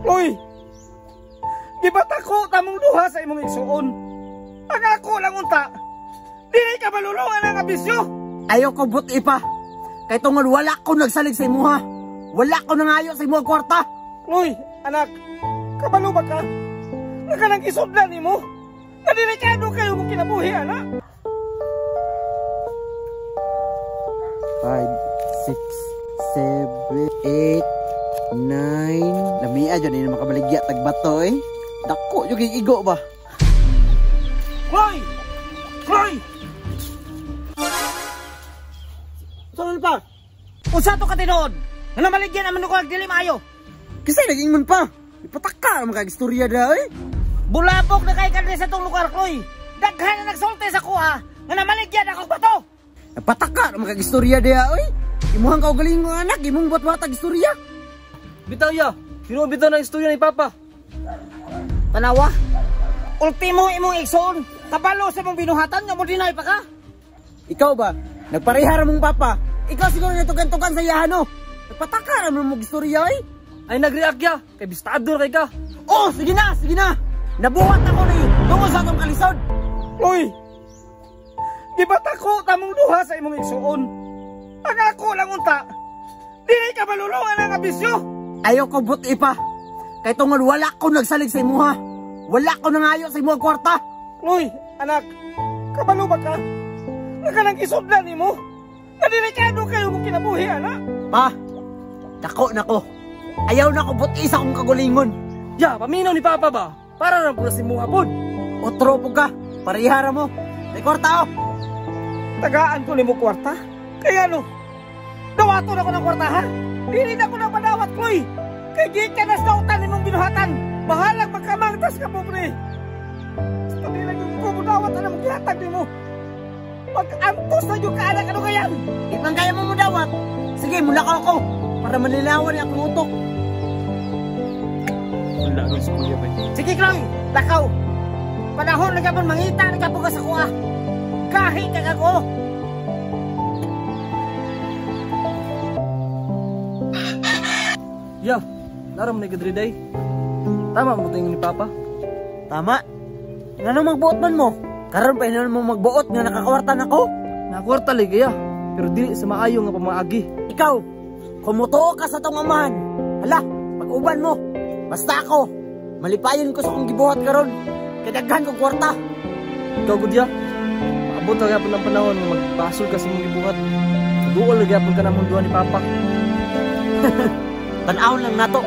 Uy! Gibatako tamong duha sa imong igsuon. Ang ako lang unta. Dili ka malulungan ang abisyo. Ayaw ko buti pa. Kay tungod wala ko nagsalig sa imuha. Wala ko nangayo sa imuha kwarta. Uy, anak, kabalo ba ka? Nga kanang isudlan nimo? Nga delikado kayo mong kinabuhi, anak. 5, 6, 7, 8, 9. Lamia dyan eh, makabaligya tagbato eh. Dako yung igo ba? Chloe! Chloe! Saan pa? Unsa to ka tinuod? Nga namaligyan naman ko dili maayo. Kasi nag-ingon pa. Ipataka naman kag istorya da eh. Bulabog na kay kadre sa tong lugar, Chloe. Daghan na nagsulti sa kuha nga namaligyan ako bato. Napataka naman kag istorya da oy. Imuhang kaugalingon nga anak, imong buhat-buhatag istorya. Bitaw ya, sino bitaw ng istorya ni Papa? Tanawa. Ultimo imong igsoon, kabalo sa imong binuhatan nga mo deny pa ka. Ikaw ba? Nagparehara mong papa. Ikaw siguro natugan-tugan sa iyahan no. Nagpataka naman mong istorya eh. Ay nag-react ya, kay bistado kay ka. Oh, sige na, sige na. Nabuhat ako ni tungod sa atong kalisod. Uy! Gibatako tamong duha sa imong igsuon. Ang ako lang unta. Dili ka malulungan ang abisyo. Ayaw ko buti pa. Kay tungod wala ko nagsalig sa imuha. Wala ko nangayo sa imuha kwarta. Uy, anak, kabalo ba ka? Nga kanang isudlan nimo? Nga delikado kayo mong kinabuhi, anak. Pa, dako nako. Ayaw na ko buti sa akong kagulingon. Ya, paminaw ni Papa ba? Para lang pura si muha pod. Otro po ka, parehara mo. May kwarta oh. Tagaan ko nimo kwarta? Kaya ano? Dawaton ako ng kwarta ha? Dili na ko na padawat, Chloe. Kay gikan na sa utan nimong binuhatan. Bahalag magkamangtas ka, pobre. Basta di lang yung kumudawat na mong gihatag nimo. Mag-antos na yung kaanak ano kayan. Di man kaya mo mudawat. Sige, mula ka ako. Para malinawan niya akong utok. Wala ko sa kuya ba? Sige, Chloe, lakaw. Panahon na gapon mangita na gapon ka sa kuha. Kahit kag ako. Ya, naram na kadriday. Tama mo tingin ni Papa. Tama. Ngano magbuot man mo? Karon pa hinuon mo magbuot nga nakakwarta nako. Nakakwarta lagi ya, pero dili sa maayo nga pamaagi. Ikaw, kumutuo ka sa tong amahan. Hala, pag-uban mo. Basta ako, malipayon ko sa akong gibuhat karon. Kay daghan kong kwarta. Ikaw gud ya. Maabot ra gyapon ang panahon nga magbasol ka sa imong gibuhat. Duol ra gyapon ka namong duha ni Papa. Tan-awon lang nato.